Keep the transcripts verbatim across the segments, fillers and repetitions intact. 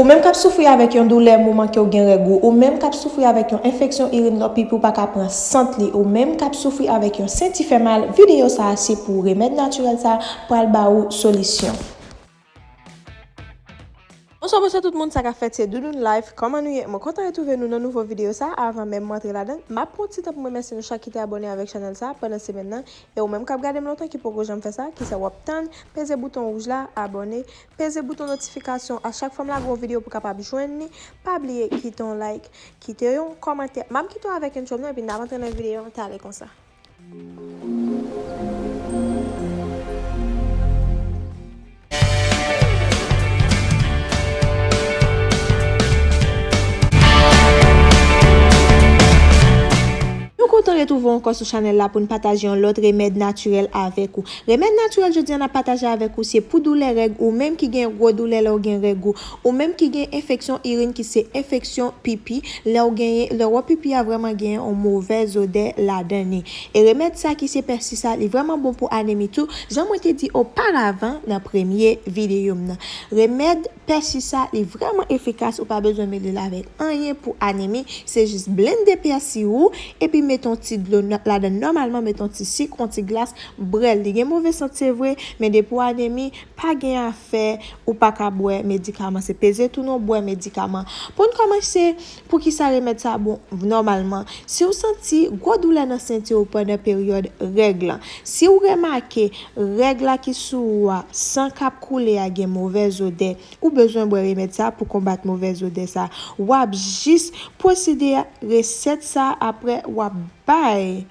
Ou menm k ap soufri avèk yon doulè moman ke w gen règ ou, ou menm k ap soufri avèk yon enfeksyon irin lè w pipi ou pa ka pran sant li, ou menm k ap soufri avèk yon senti fè mal, videyo sa a se pou ou. Remèd natirèl sa a pral ba ou solisyon. Bonswa, bonswa tout moun, sa k ap fèt? Se Doudoune Life. Kòman nou ye? Mwen kontan retwouve nou nan nouvo videyo sa. Avan menm mwen antre ladan l, m ap pran yon ti tan pou m remèsye nou chak ki te abòne avèk chanèl sa pandan semèn nan. E ou menm k ap gade m lontan ki poko janm fè sa, kisa w ap tann? Peze bouton wouj la, abòne, peze bouton notifikasyon. A chak fwa m lage yon videyo pou w kapab jwenn li, pa bliye kite yon like, kite yon kòmantè. M ap kite w avèk entwo m nan, epi n ap antre nan videyo an, talè konsa. Nou kontan retwouve w ankò sou chanèl la pou n pataje yon lòt remèd natirèl avèk ou. Remèd natirèl jodi a n ap pataje avèk ou se pou doulè règ, ou menm ki gen gwo doulè lè w gen règ ou, ou menm ki gen enfeksyon irin ki se enfeksyon pipi, lè w genyen, lè w wè pipi a vrèman genyen yon movèz odè ladan li. E remèd sa ki se pèsi sa, li vrèman bon pou anemi tou. Jan mwen te di oparavan nan premye videyo m nan. Remèd pèsi sa, li vrèman efikas, ou pa bezwen mele l avèk anyen pou anemi, se jis blende pèsi ou, epi mete yon ti dlo nò-, ladan nòmalman, mete yon ti sik, yon ti glas, bwè l. Li gen move sant, se vre, men depi w anemi, pa gen afè, ou pa ka bwè medikaman. Se peze tou non, bwè medikaman. Pou n kòmanse, poukisa remèd sa bon nòmalman? Si w santi gwo doulè nan senti w pandan peryòd règ lan, si w remake règ la ki sou ou a, san k ap koule a gen movèz odè, ou bezwen bwè remèd sa pou konbat movèz odè sa. W ap jis pwosede resèt sa, apre w ap bay,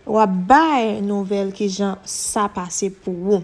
w ap bay nouvèl kijan sa pase pou ou.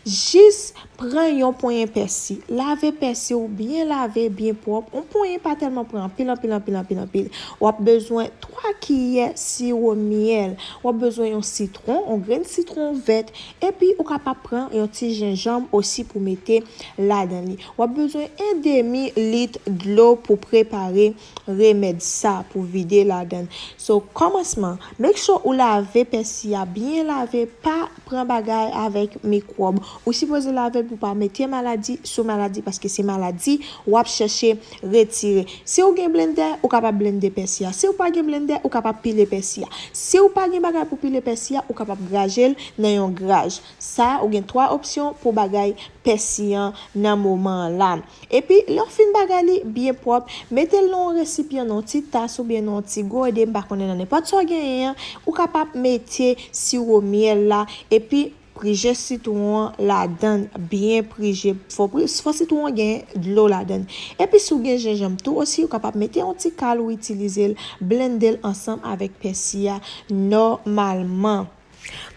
Jis pran yon ponyen pèsi, lave pèsi w byen lave, byen pwòp. Yon ponyen, pa tèlman pran anpil, anpil, anpil, anpil, anpil. W ap bezwen twa kiyè siwo myèl. W ap bezwen yon sitwon, yon grenn sitwon vèt, epi ou kapab pran yon ti jenjanm osi pou mete ladan li. W ap bezwen en demi lit dlo pou prepare remèd sa, pou vide ladan l. So, kòmansman, make sure ou lave pèsi a, byen lave, pa pran bagay avèk mikwòb. Ou sipoze lave l pou pa mete maladi sou maladi, paske se maladi w ap chèche retire. Si w gen blendè, ou kapab blende pèsi a. Si w pa gen blendè, ou kapab pile pèsi a. Si w pa gen bagay pou pile pèsi a, ou kapab graje l nan yon graj. Sa, ou gen twa opsyon pou bagay pèsi an nan moman an la. Epi, lè w fin bagay li byen pwòp, mete l nan yon resipyan, nan yon ti tas oubyen nan yon ti gode, m pa konnen nan nenpòt sa w genyen an, ou kapab mete siwo myèl la, epi prije sitwon an ladan l, byen prije, fò pri-, fò sitwon an gen dlo ladan l. Epi si w gen jenjanm tou osi, ou kapab mete yon ti kal ou itilize l, blende l ansanm avèk pèsi a nòmalman.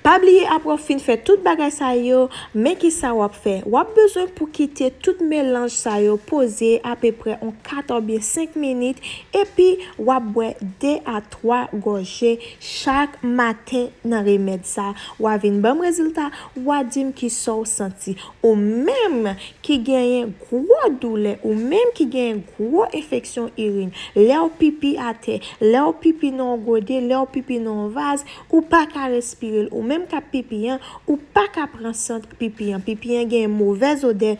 Pa bliye, apre w fin fè tout bagay sa yo, men kisa w ap fè. W ap bezwen pou kite tout melanj sa yo poze apeprè yon kat oubyen senk minit, epi w ap bwè de a twa gòje chak maten nan remèd sa. W a vin ban m rezilta, w a di m kisa w santi. Ou menm ki genyen gwo doulè, ou menm ki genyen gwo enfeksyon irin, lè w pipi atè, lè w pipi nan yon gode, lè w pipi nan yon vaz, ou pa ka respire l, ou menm k ap pipi an, ou pa ka pran sant pipi an, pipi an gen movèz odè,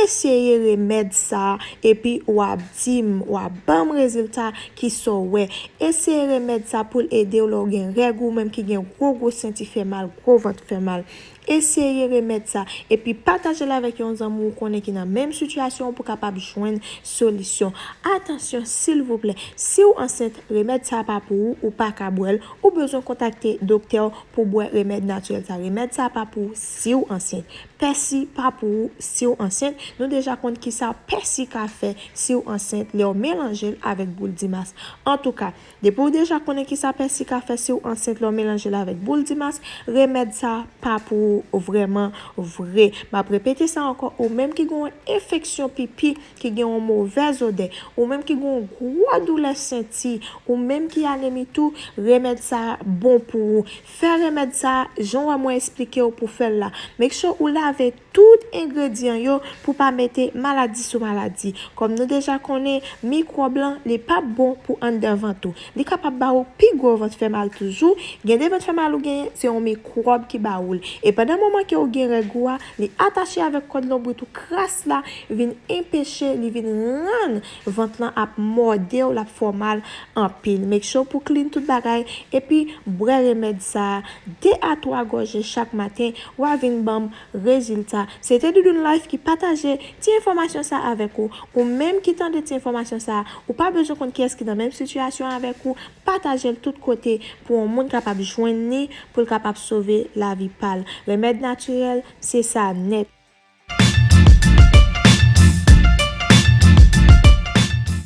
eseye remèd sa, epi w ap di m, w ap ban m rezilta kisa w wè. Eseye remèd sa pou l ede w lè w gen règ ou menm ki gen gwo gwo senti fè mal, gwo vant fè mal. Eseye remèd sa, epi pataje l avèk yon zanmi w konnen ki nan menm sitiyasyon w pou kapab jwenn solisyon. Atansyon, silvouplè, si w ansent, remèd sa pa pou ou, ou pa ka bwè l, ou bezwen kontakte doktè w pou bwè remèd natirèl sa. Remèd sa pa pou ou si w ansent. Pèsi pa pou ou si w ansent. Nou deja konn kisa pèsi ka fè si w ansent lè w melanje l avèk boul dimas. Antouka, depi w deja konnen kisa pèsi ka fè si w ansent lè w melanje l avèk boul dimas, remèd sa pa pou ou vrèman vre. M ap repete sa ankò, ou menm ki gen yon enfeksyon pipi, ki gen yon movèz odè, ou menm ki gen yon gwo doulè senti, ou menm ki anemi tou, remèd sa bon pou ou. Fè remèd sa jan w wè mwen eksplike w pou fè l la. Make sure ou lave Lave tout engredyan yo pou pa mete maladi sou maladi. Kòm nou deja konnen, mikwòb lan, li p ap bon pou anndan vant ou. Li kapab ba ou pi gwo vant fè mal toujou. Gen de vant fè mal ou genyen, se yon mikwòb ki ba ou l. E pandan moman ke ou gen règ ou a, li atache avèk kòd lonbrit ou, kras la vin enpeche, li vin rann vant lan ap mòde w, l ap fè w mal anpil. Make sure pou clean tout bagay, epi bwè remèd sa a de a twa gòje chak maten, w a vin ban m rezilta. Se te Doudoune Life ki pataje ti enfòmasyon sa avèk ou. Ou menm ki tande ti enfòmasyon sa, ou pa bezwen konn kiyès ki nan menm sitiyasyon avèk ou. Pataje l tout kote pou yon moun kapab jwenn li, pou l kapab sove lavi pa l. Remèd natirèl, se sa nèt.